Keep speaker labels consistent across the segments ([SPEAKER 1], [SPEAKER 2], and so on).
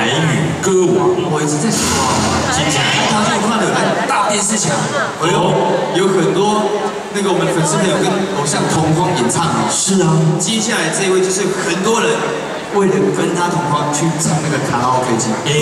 [SPEAKER 1] 台語歌王。
[SPEAKER 2] 我一直在說啊，
[SPEAKER 1] 真正
[SPEAKER 2] 剛才看到大電視牆，哎呦，有很多那個我們的粉絲朋友跟偶像同框演唱哦。
[SPEAKER 1] 是啊，
[SPEAKER 2] 接下來這位就是很多人為了跟他同框去唱那個卡拉 OK 機。
[SPEAKER 1] 哎，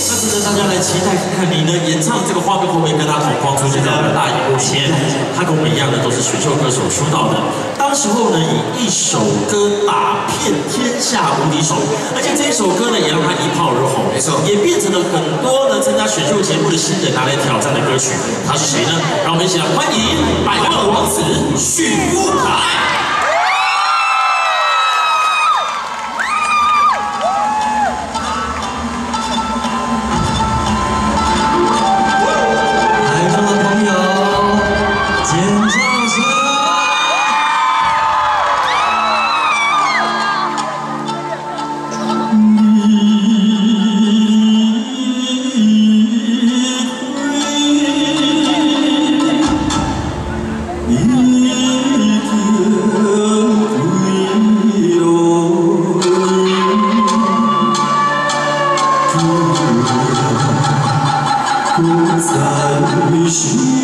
[SPEAKER 1] 那值得大家來期待看看你呢演唱這個畫面會不會跟他同框出現在我們的大螢幕前？他跟我們一樣呢，都是選秀歌手出道的。當時候呢，以一首歌打遍天下無敵手，而且這一首歌呢，也讓他一炮而紅，
[SPEAKER 2] 沒錯，
[SPEAKER 1] 也變成了很多呢參加選秀節目的新人拿來挑戰的歌曲。他是誰呢？讓我們一起來歡迎百萬王子許富凱。
[SPEAKER 3] 心。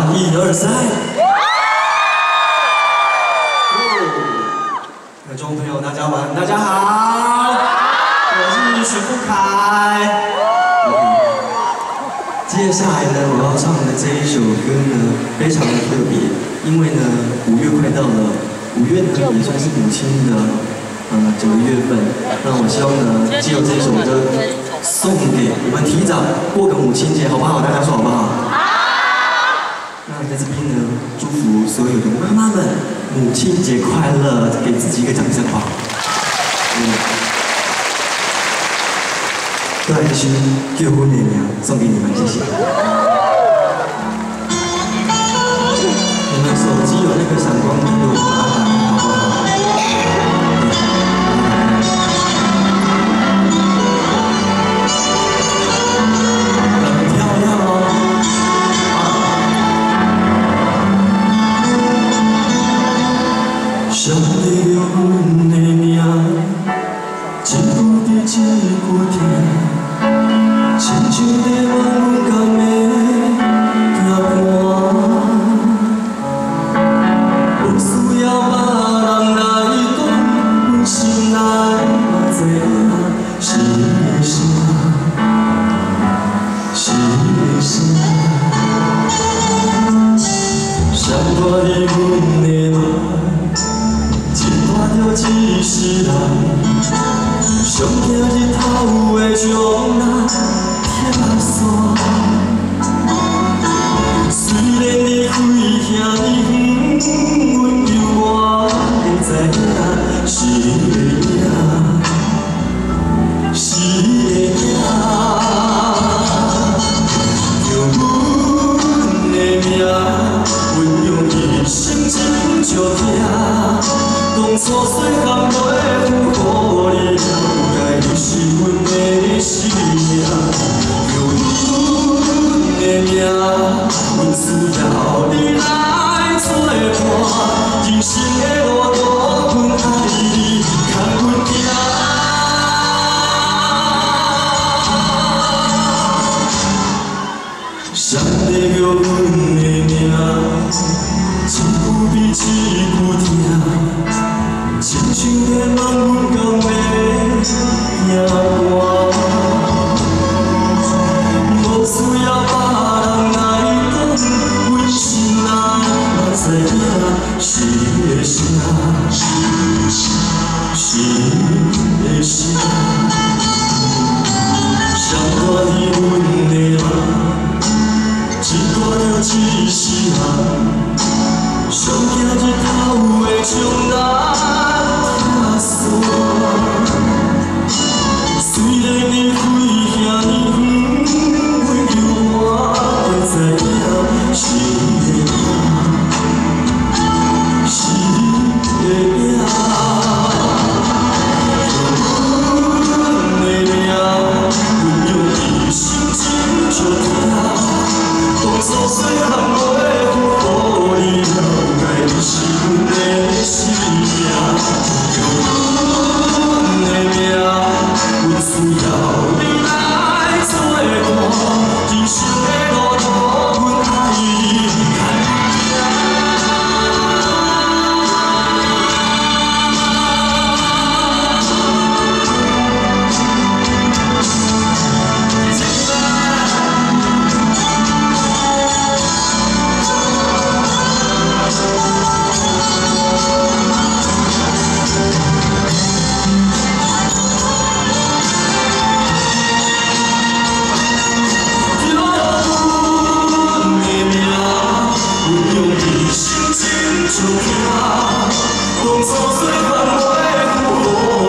[SPEAKER 3] 吗？一二三。观众朋友，大家晚安，大家好，我是许富凯。接下來呢，我要唱的這一首歌呢，非常的特別，因為呢，五月快到了，五月呢也算是母親的這個月份。那我希望呢，藉由這首歌送給我們提早過個母親節，好不好？大家說好不好？好。那在這邊呢，祝福所有的媽媽們母親節快樂，給自己一個掌聲，好不好？對，是結婚的名送給你們，謝謝。你們手機有那個閃光燈的，我把它打開，好不好？很漂亮哦。谁在叫阮的名？一句比一句疼。親像在梦阮共的疼伴，無需要別人來講，阮心內嘛知影是你的聲，是你的聲。誰帶伫阮的梦，一带著一世人，上驚日頭會將咱拆散。雖然你開遐呢遠，阮猶原會知影是你的影，是你的影。叫阮的名，阮用一生真相疼。當初細漢袂赴予你，了解你是阮的生命。叫阮的名，阮需要你來作伴。人生的路途，阮愛你，牽阮行。誰在叫阮的名？一句比一句疼，親像在梦阮共的影伴。無需要別人來講，阮心內嘛知影是你的聲，是你的聲。誰帶伫阮的梦，一带就一世人。上驚日頭會將咱拆散。雖然你開遐呢遠，阮猶原會知影是你的影，是你的影。叫阮的名，阮用一生真相疼。當初細漢袂赴予你，了解你是阮的生命。叫阮的名，阮需要你來作伴。人生的路途，阮愛你，牽阮行。謝謝你們。叫阮的名，阮用一生真相疼。當初細漢袂赴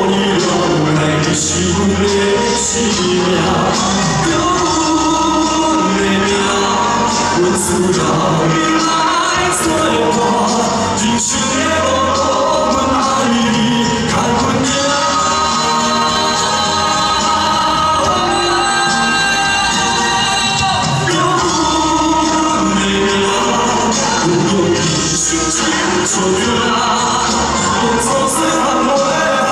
[SPEAKER 3] 予你，了解你是阮的生命。叫阮的名，阮需要你來作伴。人生的路途，阮愛你，牽阮行。叫阮的名，阮用一生真相疼。當初細漢袂赴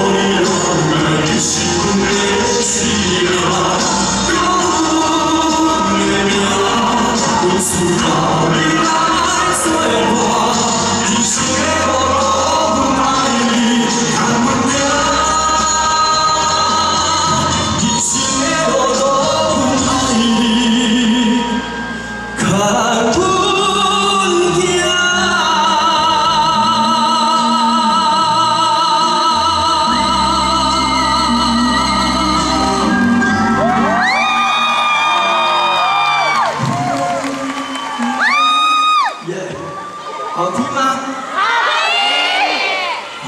[SPEAKER 3] 予你，了解你是阮的生命。叫阮的名，阮需要。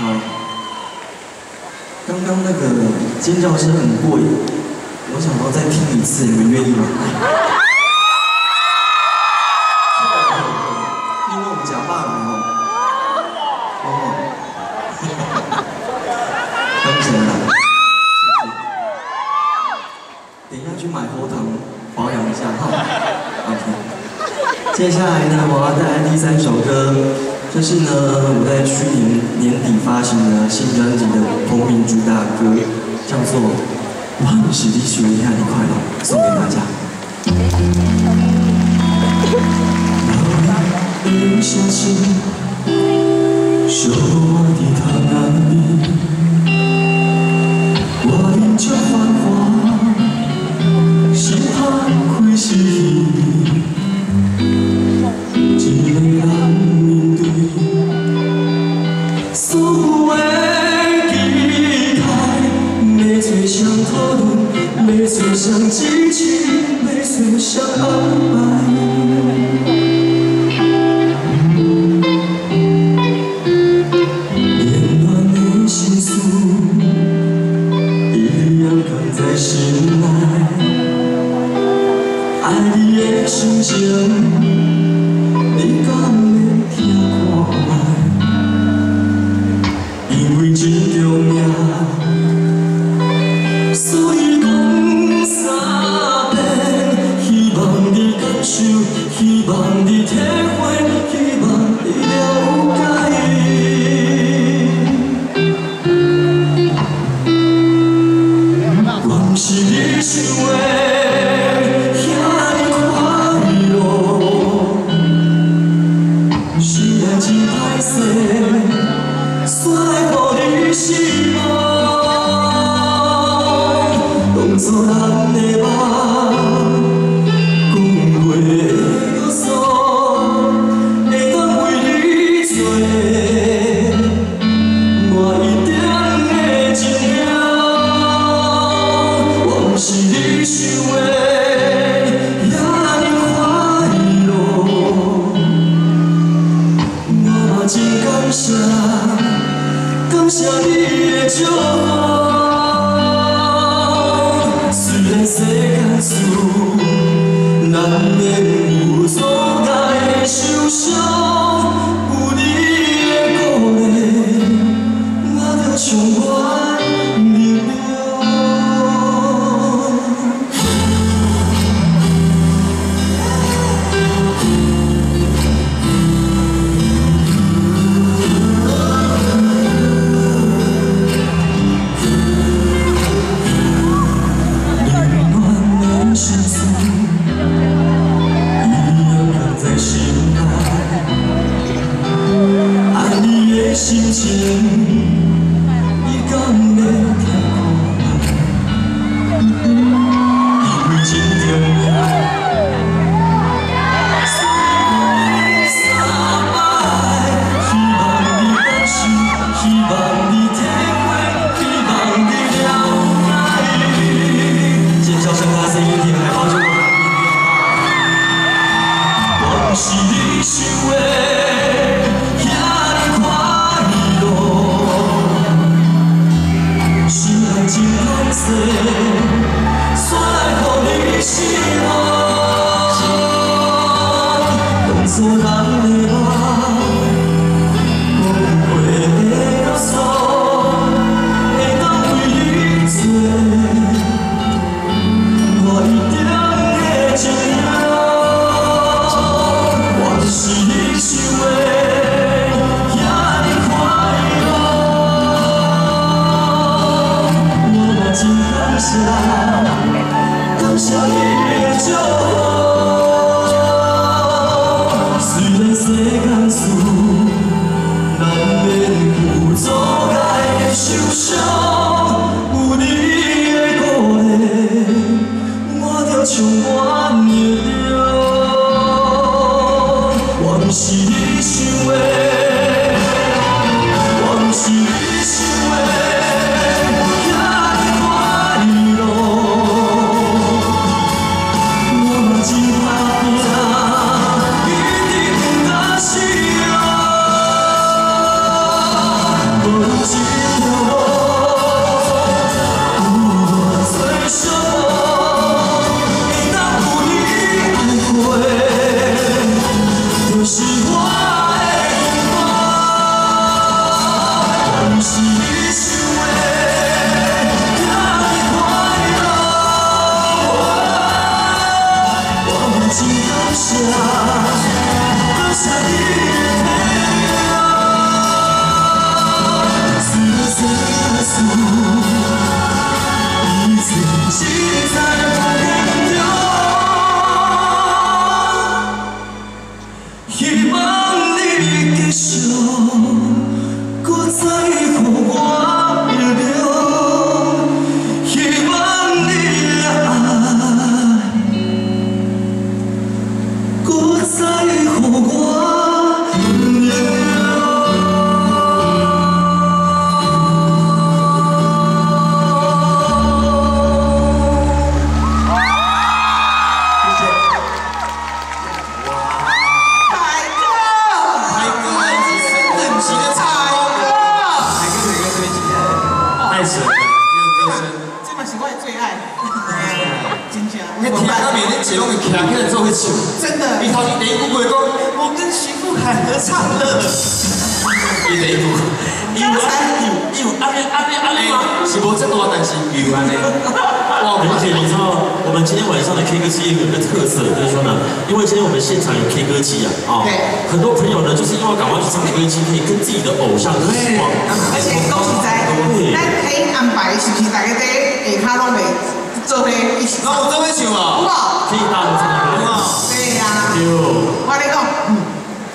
[SPEAKER 3] 好，剛剛那個尖叫聲很過癮，我想要再聽一次，你們願意嗎？因為我們假髮沒有，哦，當真啦，謝謝。等一下去買喉糖保養一下哈。OK，接下來呢，我要帶來第三首歌。這是呢，我在去年年底發行的新專輯的同名主打歌，叫做《我毋是你想的遐爾快樂》，送給大家。
[SPEAKER 4] 我
[SPEAKER 3] 是你想的遐呢快樂。我嘛真感謝，感謝你的體諒。雖然生死，一切只在無言中。希望你繼續閣再予我力量，希望你的愛閣再予我力量。
[SPEAKER 2] 謝謝。
[SPEAKER 4] 海哥，
[SPEAKER 2] 海哥，這是神等級的唱功。海哥，海哥這邊請。
[SPEAKER 1] 太神了！
[SPEAKER 2] 這個歌聲，
[SPEAKER 4] 這嘛是我的最愛，真正。
[SPEAKER 2] 你聽到每天姐攏會徛起來做伙唱。
[SPEAKER 4] 真的。
[SPEAKER 2] 伊頭前第一句話講，我跟徐富凱合唱了。伊第一句，
[SPEAKER 1] 有啊有有按呢按呢按呢嗎？
[SPEAKER 2] 是無這大，但是有按呢。
[SPEAKER 1] 哇，而且你知道，我們今天晚上的 K 歌之夜有一個特色，就是說呢，因為今天我們現場有 K 歌機啊，啊，很多朋友呢，就是因為趕快去唱 K 歌機，可以跟自己的偶像對光。
[SPEAKER 4] 而且講實在，咱可以安排是不是大家在下跤攏袂做伙一起？
[SPEAKER 2] 攏有做伙唱啊？
[SPEAKER 4] 有無？
[SPEAKER 1] 可以大合唱的。
[SPEAKER 4] 對呀。我跟你講，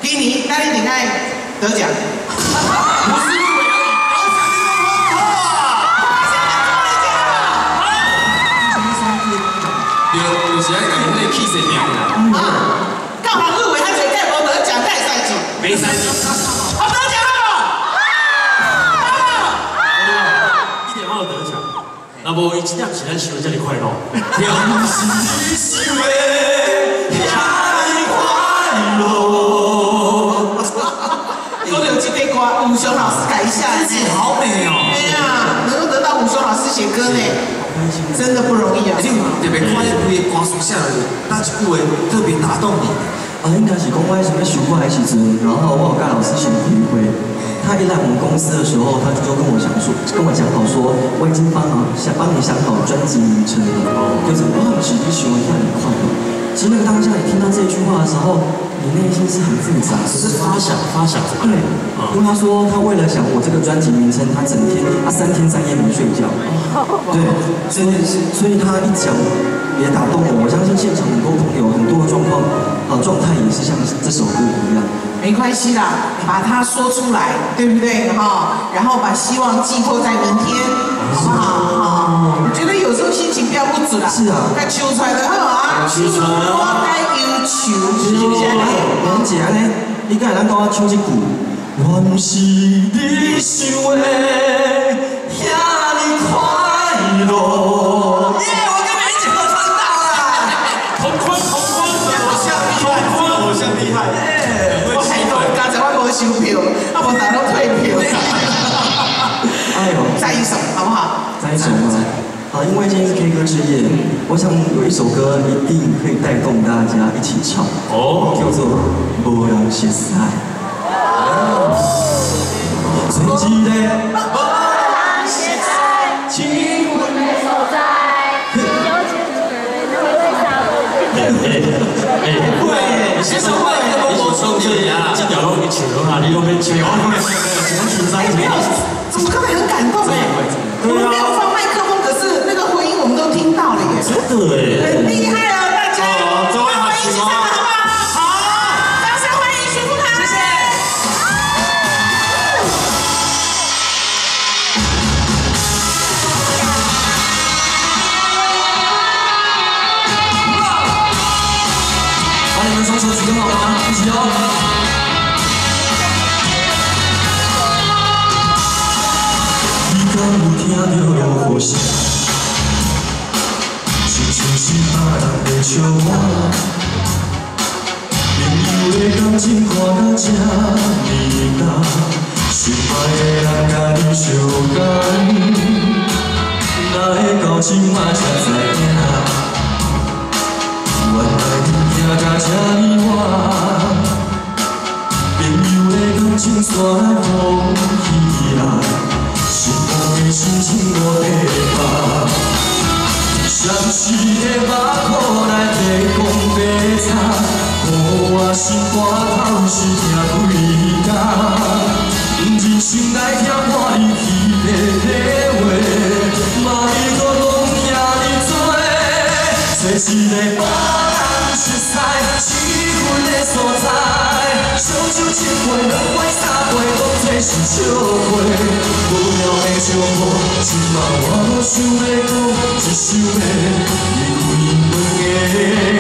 [SPEAKER 4] 今年咱一定愛得獎。
[SPEAKER 2] 不是入圍而已，得獎你都通過啊！對，就是愛家己彼個氣勢拼啦。
[SPEAKER 4] 啊，幹嘛入圍？他這屆無得獎，該使做？
[SPEAKER 2] 沒使做。
[SPEAKER 4] 我得獎了。
[SPEAKER 1] 1.2得獎，那無伊真正是咱想的這麼快樂。
[SPEAKER 2] 對。
[SPEAKER 3] 不是你想的遐呢快樂。
[SPEAKER 4] 講到這個歌，武雄老師改一下。
[SPEAKER 2] 自己好美哦。
[SPEAKER 4] 對呀，能夠得到武雄老師寫歌呢，真的不容易啊。
[SPEAKER 2] 你有特別看彼規個歌詞寫落，哪一句話特別打動你？
[SPEAKER 3] 啊，應該是講我彼陣咧收歌的時陣，然後我有佮老師先開會。他一來我們公司的時候，他就跟我講說，跟我講好說，我已經幫你想好專輯名稱了，就是我毋是你想的遐呢快樂。其實那個當下，你聽到這句話的時候，你內心是很複雜的。
[SPEAKER 1] 是發想發想。
[SPEAKER 3] 對，因為他說他為了想我這個專輯名稱，他整天他3天3夜沒睡覺。對，所以他一講也打動我。我相信現場很多朋友很多的狀況，狀態也是像這首歌一樣。
[SPEAKER 4] 沒關係啦，把它說出來，對不對？哈，然後把希望寄託在明天，好不好？哈，我覺得有時候心情不要不準啦，是啊，該唱出來就好啊，唱我該憂愁，是不是？
[SPEAKER 3] 蓮姐按呢，你敢會當跟我唱這句？我毋是你想的遐呢快樂。耶！我跟梅姐合唱到啦！
[SPEAKER 1] 同框同框，
[SPEAKER 2] 偶像厲害，偶像厲害。
[SPEAKER 4] 我還講，剛才我無收票，啊無大家都退票。
[SPEAKER 3] 哎呦，
[SPEAKER 4] 再一首好不好？
[SPEAKER 3] 再一首嗎？啊，因為今天是 K 歌之夜，我想有一首歌一定可以帶動大家一起唱，哦，叫做《無人熟似》。做一個無人熟似，情分的所在，
[SPEAKER 2] 會，其實會，我無收票啊，
[SPEAKER 1] 這條攏你唱啊，你攏免唱，
[SPEAKER 4] 哎，沒有，怎麼剛才很感動哎？我們沒有放麥克風，可是那個回音我們都聽到了耶！
[SPEAKER 1] 真的哎，
[SPEAKER 4] 很厲害啊，大家！
[SPEAKER 2] 哦，各位好，
[SPEAKER 4] 一起唱好不好？好，掌聲歡迎徐富凱，
[SPEAKER 2] 謝謝。
[SPEAKER 3] 把你們雙手舉高好嗎？一起哦。你敢有聽著落雨聲？親像是別人在笑我。朋友的感情看甲這呢重，心愛的人佮你相共，哪會到這馬才知影？原來你行甲這呢晚。朋友的感情煞來風起來。是的目苦来白讲白擦，予我心肝头是疼几工。人生来疼破你欺骗的话，嘛会阁讲遐尔多。找一个无人熟似、气氛的所在，烧酒一杯、两杯、三杯，当作是笑话。无聊的寂寞，这摆我无想欲讲，只想欲离开两个。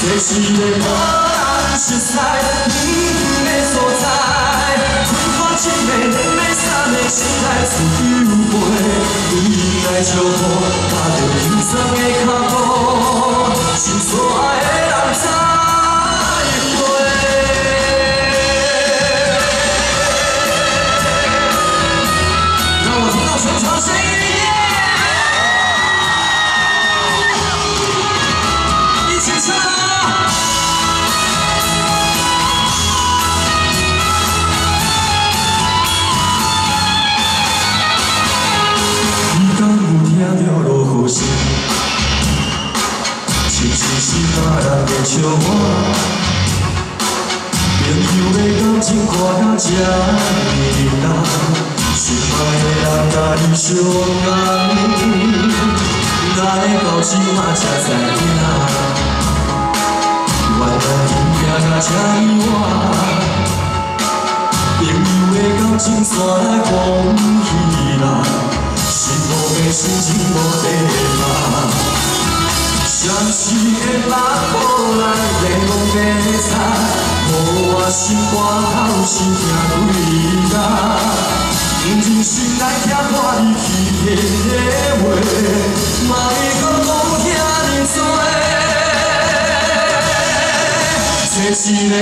[SPEAKER 3] 找一个无人熟似、远远的所在，开看一个、两个、三个，心内自由飞，对因来相抱，踏著轻松的脚步，心所爱的人再会。让我听到全场声音，一起唱。你敢有听著落雨声？亲像是别人在笑我。朋友的感情看甲这呢重，心爱的人佮你相共，哪会到这马才知影？原来天行到这呢晚。朋友的感情煞来讲起来，失落的心情无地放。闪烁的目苦来白讲白擦，予我心肝头是疼几工。人生来疼破你欺骗的话，嘛会阁讲遐尔多。找一个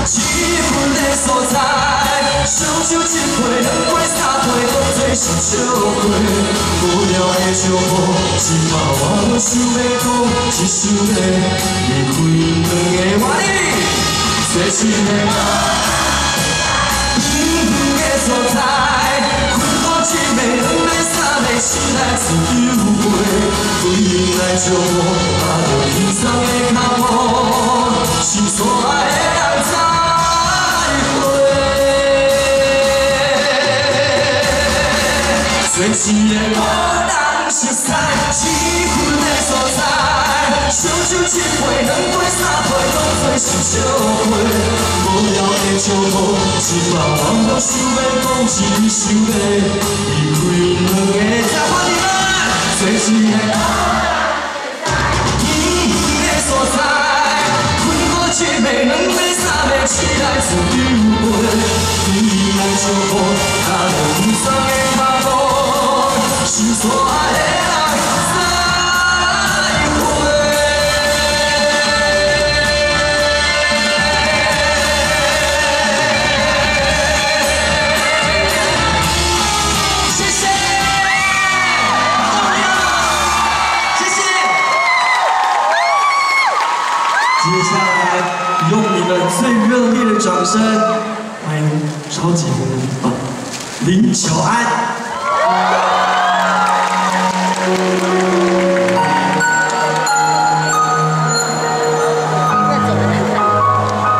[SPEAKER 3] 气氛的所在，烧酒一杯、两杯、三杯，当作是笑话。无聊的寂寞，这摆我无想欲讲，只想欲离开两个我你。找一个远远的所在，困苦一个、两个、三个，心内自由飞，对因来相抱，踏著轻松的脚步，心所爱的人再会。找一个无人熟似、气氛的所在，烧酒一杯、两杯、三杯，当作是笑话。无聊的寂寞，这摆我无想欲讲，只想欲离开两个。再欢迎们，找一个远远的所在，困苦一个、两个、三个，心内自由飞，对因来相抱，踏著轻松的脚步，心所爱的人再会。谢谢，观众朋友，谢谢。
[SPEAKER 5] 接下来，用你们最热烈的掌声，欢迎超级红人林巧安。